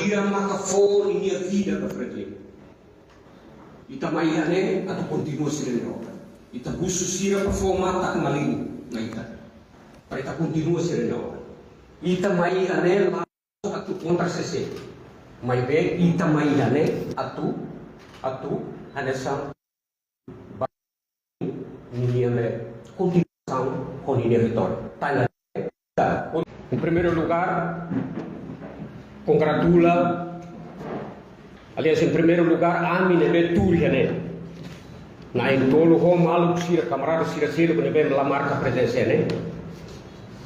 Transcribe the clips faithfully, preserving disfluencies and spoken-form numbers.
sira maka fó ninia vida ba FRETILIN. Ita mai iha ne'e atu kontinua sira-nia obra. Ita husu sira para fó matan malin mai ita, para ita kontinua sira-nia obra. Ita mai iha ne'e la atu kontra sesé. Maibé ita mai iha ne'e atu, atu hanesan ba ninia be kontinuasaun ho ninia vitória. Tan ne'e, em primeiro lugar, congratula, aliás, em primeiro lugar, ami ne'ebé tuur iha ne'e. Na'in-tolu ho maluk sira, kamarada sira seluk ne'ebé la marka prezensa ne'e.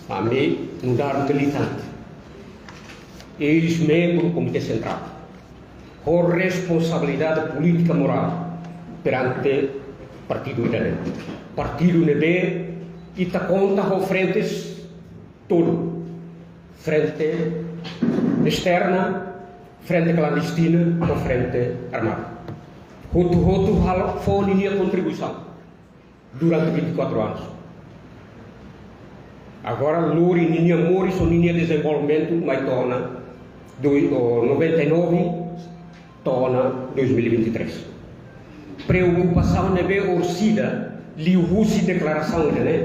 Ami nu'udar militante, eis-membru Komité Sentrál, ho responsabilidade polítika morál perante partidu ida-ne'e. Partidu ne'ebé ita konta ho frentes tolu. Frente esterna, frente klandestina, ho frente armada. Hotu-hotu halo fó ninia kontribuisaun durante vinte e quatro anos. Agora, lori ninia moris ho ninia dezenvolvimentu mai to'o ona doi-, o, noventa e nove to'o ona dois mil e vinte e três. Preokupasaun ne'ebé orsida liuhusi deklarasaun ne'e,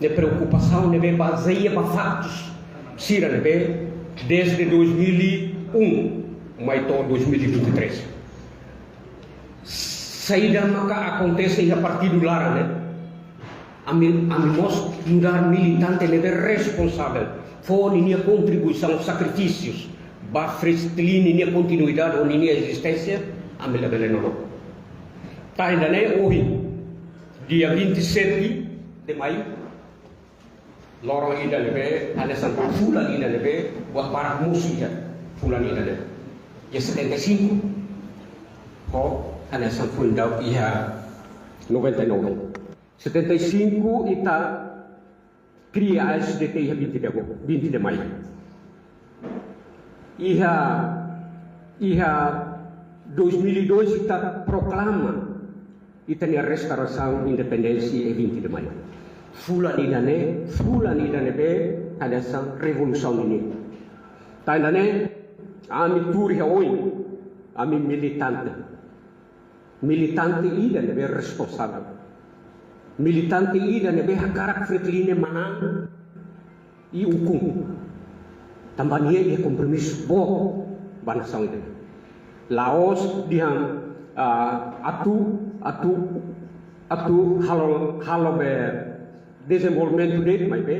ne'e preokupasaun ne'ebé bazeia ba faktus sira ne'ebé desde dois mil e um mai to'o dois mil e vinte e três. Saida maka akontese iha partidu laran ne'e, ami, ami mós nu'udar militante ne'ebé responsavel, fó ninia kontribuisaun, sakrifísius ba FRETILIN ninia kontinuidade ho ninia ezisténsia, ami labele nonook. Tan ne'e ohin, dia vinte e sete de maio, loron ida ne'ebé hanesan fulan ida ne'ebé buat barak mosu iha fulan ida ne'e. Iha setenta e cinco, ho hanesan foin daudaun iha noventa e nove. Setenta e cinco ita kria A S D T iha vinte de agosto, vinte de maio. Iha, iha dois mil e dois ita proklama ita-nia restaurasaun independénsia iha vinte de maio. Fulan ida ne'e, fulan ida ne'ebé hanesan revolusaun ne'e. Tan ne'e, ami tuur iha oin, ami militante. Militante ida ne'ebé responsavel. Militante ida ne'ebé hakarak FRETILIN manán i ukun. Tanba nia iha kompromisu boot ba nasaun ida. La'ós dehan, ah, atu, atu, atu halo, halo be dezenvolvimentu de'it, maibé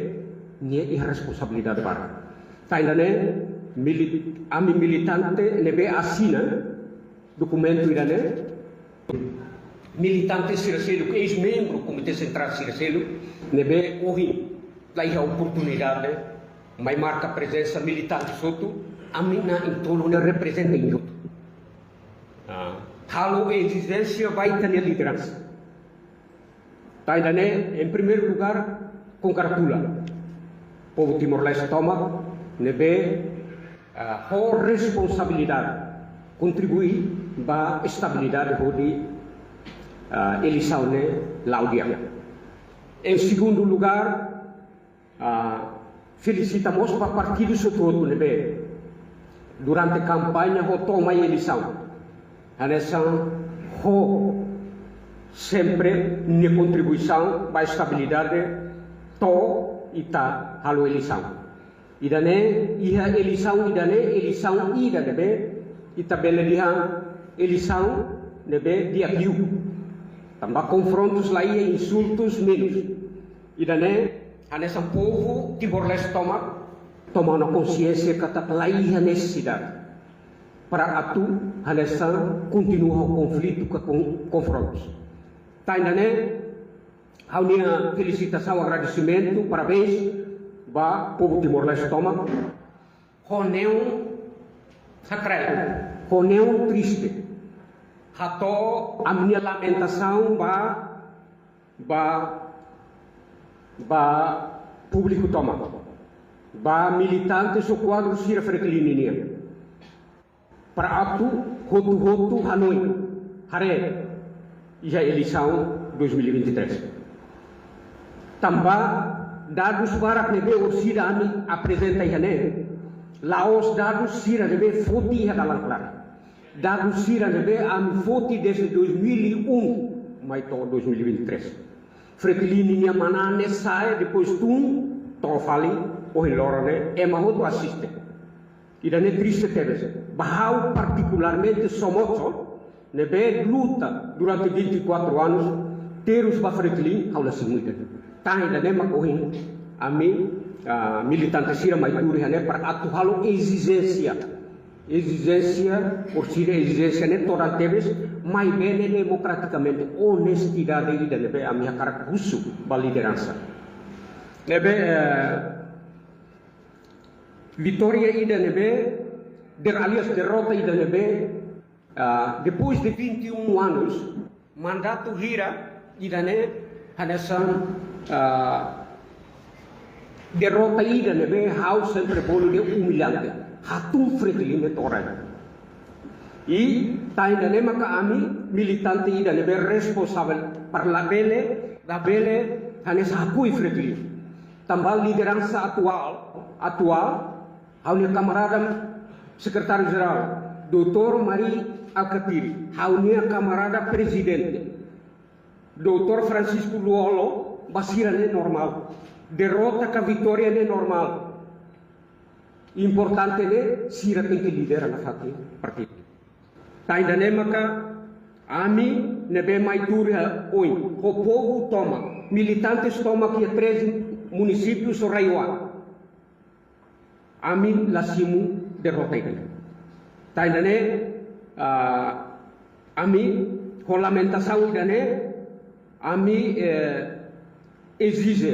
nia iha responsabilidade barak. Tan ne'e, mili-, ami militante ne'ebé asina dokumentu ida-ne'e, militante sira seluk, eis-membru Komité Sentrál sira seluk, ne'ebé ohin la iha oportunidade mai marka prezensa, militante hotu, ami na'in-tolu ne'e reprezenta imi hotu. Ah, halo ezijénsia ba ita-nia lideransa. Tan ne'e, em primeiro lugar, congratula povu Timor-Leste tomak ne'ebé, ah, ho responsabilidade kontribui ba estabilidade hodi, ah, eleisaun ne'e la'o di'ak. Em segundo lugar, ah, felisita mós ba partidu hotu-hotu ne'ebé durante kampaña ho to'o mai eleisaun. Hanesan ho sempre nia kontribuisaun ba estabilidade to'o ita halo eleisaun. Ida-ne'e, iha eleisaun ida-ne'e, eleisaun ida ne'ebé ita bele dehan eleisaun ne'ebé di'ak liu. Tanba konfrontus la iha, insultus menus. Ida-ne'e hanesan povu Timor-Leste tomak, toma ona konsiénsia katak la iha nesesidade para atu hanesan kontinua ho konflitu ka kon-, konfrontus. Tan ne'e, ha'u-nia felisitasaun, agradesimentu, parabéns ba povu Timor-Leste tomak. Ho neon sakrai, ho neon triste, hato'o ami-nia lamentasaun ba, ba, ba públiku tomak, ba militante ho kuadru sira FRETILIN nian, para atu hotu-hotu hanoin haree iha eleisaun dois mil e vinte e três. Tanba dadus barak ne'ebé orsida ami aprezenta iha ne'e, La'ós dadus sira ne'ebé foti iha dalan klaran. Dadus sira ne'ebé ami foti desde dois mil e um mai to'o dois mil e vinte e três. Fretilin nia manán ne'e sa'e, depois tun to'o fali, ohin loron ne'e ema hotu asiste. Ida-ne'e triste tebes. Ba ha'u partikularmente, Somoza, ne'ebé luta durante vinte e quatro anos, terus ba Fretilin, ha'u la simu ida. Tan ida-ne'e mak ohin ami, ah, militante sira mai tuur iha ne'e para atu halo ezijénsia. Ezijénsia, orsida ezijénsia ne'e todan tebes, maibé ne'e demokratikamente, onestidade ida ne'ebé ami hakarak husu ba lideransa. Ne'ebé, eh, vitória ida ne'ebé, der-, aliás, derrota ida ne'ebé, ah, depois de vinte e um anos, mandatu hira ida-ne'e hanesan, ah, derrota ida ne'ebé ha'u sempre bolu dehan umiliante. Hatún Fretilin nia todan. I tan ida-ne'e maka ami militante ida ne'ebé responsavel para labele, labele hanesan hakui Fretilin. Tanba lideransa atuál, atuál, ha'u-nia kamarada Sekretáriu Jerál, doutór Mari Alkatiri, ha'u-nia kamarada Prezidente, doutór Francisco Lú-Olo, ba sira ne'e normál. Derrota ka vitória ne'e normál. Importante ne'e sira tenke lidera nafatin partidu. Tan ida-ne'e maka ami ne'ebé mai tuur iha oin, ho povu tomak, militantes tomak iha treze munisípius ho RAEOA. Ami la simu derrota ida-ne'e. Tan ida-ne'e, ah, ami ho lamentasaun ida-ne'e, ami, eh, ezije,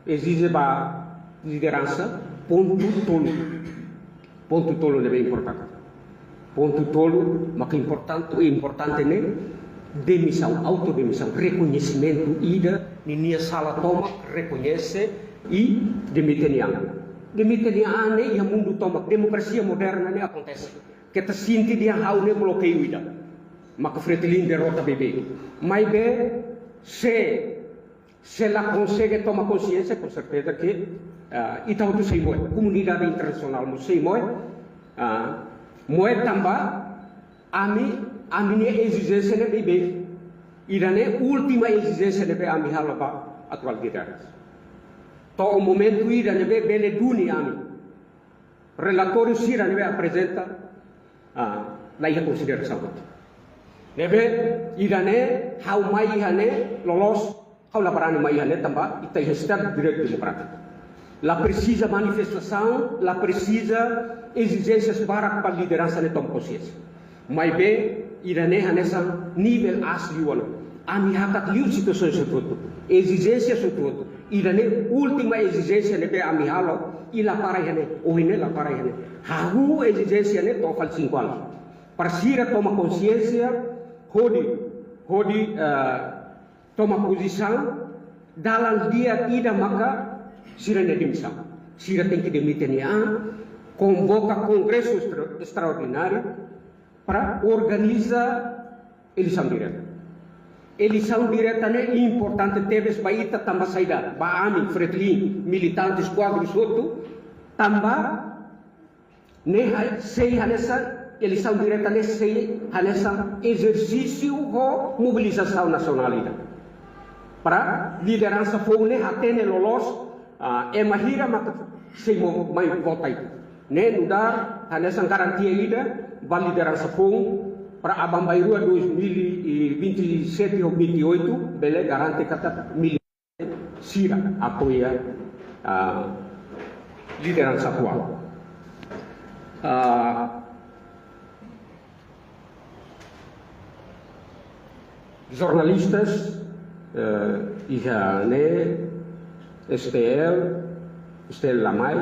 ezije ba lideransa pontu tolu. Pontu tolu ne'ebé importante. Pontu tolu maka importante, importante ne'e demisaun, autodemisaun, rekoñesimentu ida ninia sala tomak, rekoñese i demite nia an. Demite nia an ne'e iha mundu tomak, demokrasia moderna ne'e akontese. Keta sente dehan ha'u ne'e blokeiu ida. Maka Fretilin derrota beibeik. Maibé se, se la konsege toma konsiénsia, com certeza que, ah, ita hotu sei moe. Komunidade internasionál mós sei moe. Ah, moe tanba ami, ami-nia ezijénsia ne'e beibeik. Ida-ne'e última ezijénsia ne'ebé ami halo ba atuál lideransa. To'o momentu ida ne'ebé bele duni ami. Relatóriu sira ne'ebé aprezenta, ah, la iha konsiderasaun. Ne'ebé ida-ne'e ha'u mai iha ne'e loloos, ha'u la brani mai iha ne'e tanba ita iha Estadu de Direitu Demokrátiku. La presiza manifestasaun, la presiza ezijénsias barak para lideransa ne'e toma konsiénsia. Maibé ida-ne'e hanesan nivel aas liu ona. Ami hakat liu situasaun hotu-hotu. Ezijénsia hotu-hotu. Ida-ne'e última ezijénsia ne'ebé ami halo, i la para iha ne'e, ohin ne'e la para iha ne'e. Hahú ezijénsia ne'e to'o fali cinco anos. Para sira toma konsiénsia, hodi, hodi, eh, toma pozisaun, dalan di'ak ida maka sira-nia demisaun. Sira tenke demite nia an, konvoka kongresu extra-, extraordináriu, para organiza eleisaun direta. Eleisaun direta ne'e importante tebes ba ita tanba saida, ba ami, Fretilin, militantes, kuadrus hotu, tanba ne'e ha-, sei hanesan, eleisaun direta ne'e sei hanesan ezersísiu ho mobilizasaun nasionál ida. Para lideransa foun ne'e hatene loloos, ah, ema hira maka sei mo-, mai vota ita. Ne'e nu'udar hanesan garantia ida ba lideransa foun para aban-bainrua dois mil e vinte e sete ou vinte e oito, bele garante katak mili-, sira apoia, ah, lideransa atuál. Ah, jornalistas, eh, iha ne'e, S T L, S T L la mai,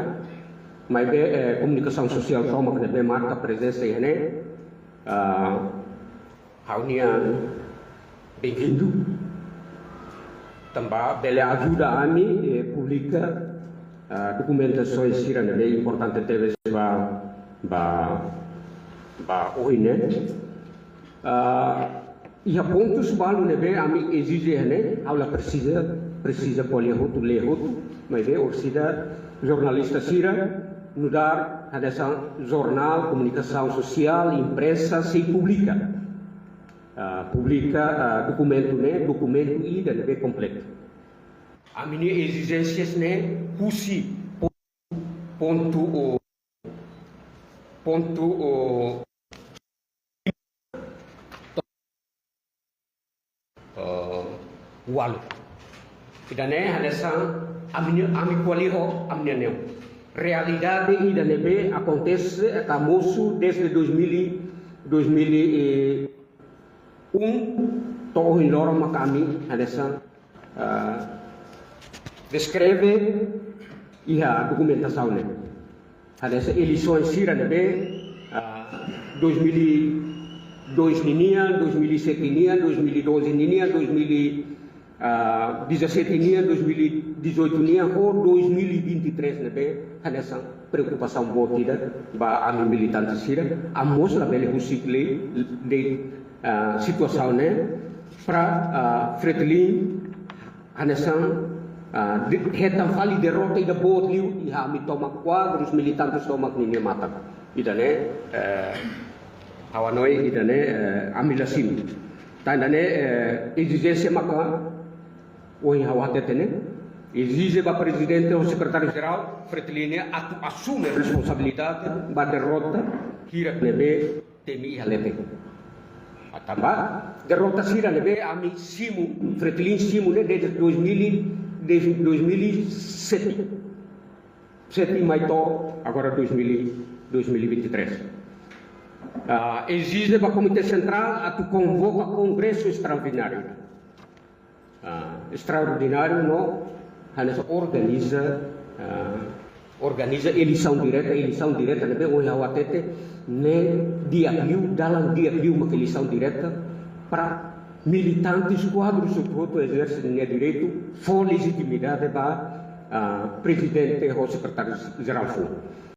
maibé, eh, komunikasaun sosiál tomak ne'ebé marka prezensa iha ne'e, ah, ha'u-nia bem-vindo. Tanba bele ajuda ami, eh, publika, ah, dokumentasaun sira ne'ebé importante tebes ba, ba, ba ohin ne'e. Ah, iha pontus balu ne'ebé ami ezije ne'e, ha'u la presiza, presiza ko'alia hotu, lee hotu, maibé orsida jornalista sira, nu'udar hanesan jornál, komunikasaun sosiál, imprensa, sei publika. Ah, publika, ah, dokumentu ne'e, dokumentu ida ne'ebé kompletu. Ami-nia ezijénsias ne'e husi pontu, pontu, eh, ualu. Ida-ne'e hanesan ami-nia, ami ko'alia ho ami-nia neon. Realidade ida ne'ebé akontese, ita mosu desde dois mil, dois mil e um, to'o ohin loron mak ami hanesan, ah, deskreve iha dokumentasaun ne'e. Hanesan eleisaun sira ne'ebé, ah, dois mil e dois ninian, dois mil e sete nian, dois mil e doze ninian, dois mil e dezassete nian, dois mil e dezoito nian, ho dois mil e vinte e três ne'ebé, hanesan preokupasaun boot ida ba ami militante sira, ami mós labele husik de'it, ah, situasaun ne'e, para, ah, Fretilin hanesan, ah, de-, hetan fali derrota ida boot liu iha ami tomak, kuadrus militantes tomak ninia matan. Ida-ne'e, eh, ha'u hanoin ida-ne'e, eh, ami la simu. Tan ida-ne'e, eh, ezijénsia maka ohin ha'u hatete ne'e, ezije ba prezidente ho sekretáriu jerál Fretilin atu asume responsabilidade ba derrota hirak ne'ebé temi iha leten. Tanba derrota sira ne'ebé ami simu, Fretilin simu ne'e desde dois mil e, desde dois mil e sete. Sete mai to'o agora dois mil, dois mil e vinte e três. Ah, ezije ba Komité Sentrál atu konvoka kongresu estraordináriu. Ah, estraordináriu no hanesan organiza, ah, organiza eleisaun direta, eleisaun direta ne'ebé ohin ha'u hatete ne'e di'ak liu, dalan di'ak liu mak eleisaun direta para militantes, kuadrus hotu-hotu ezerse ninia direitu, fó lejitimidade ba, ah, prezidente ho sekretáriu jerál foun.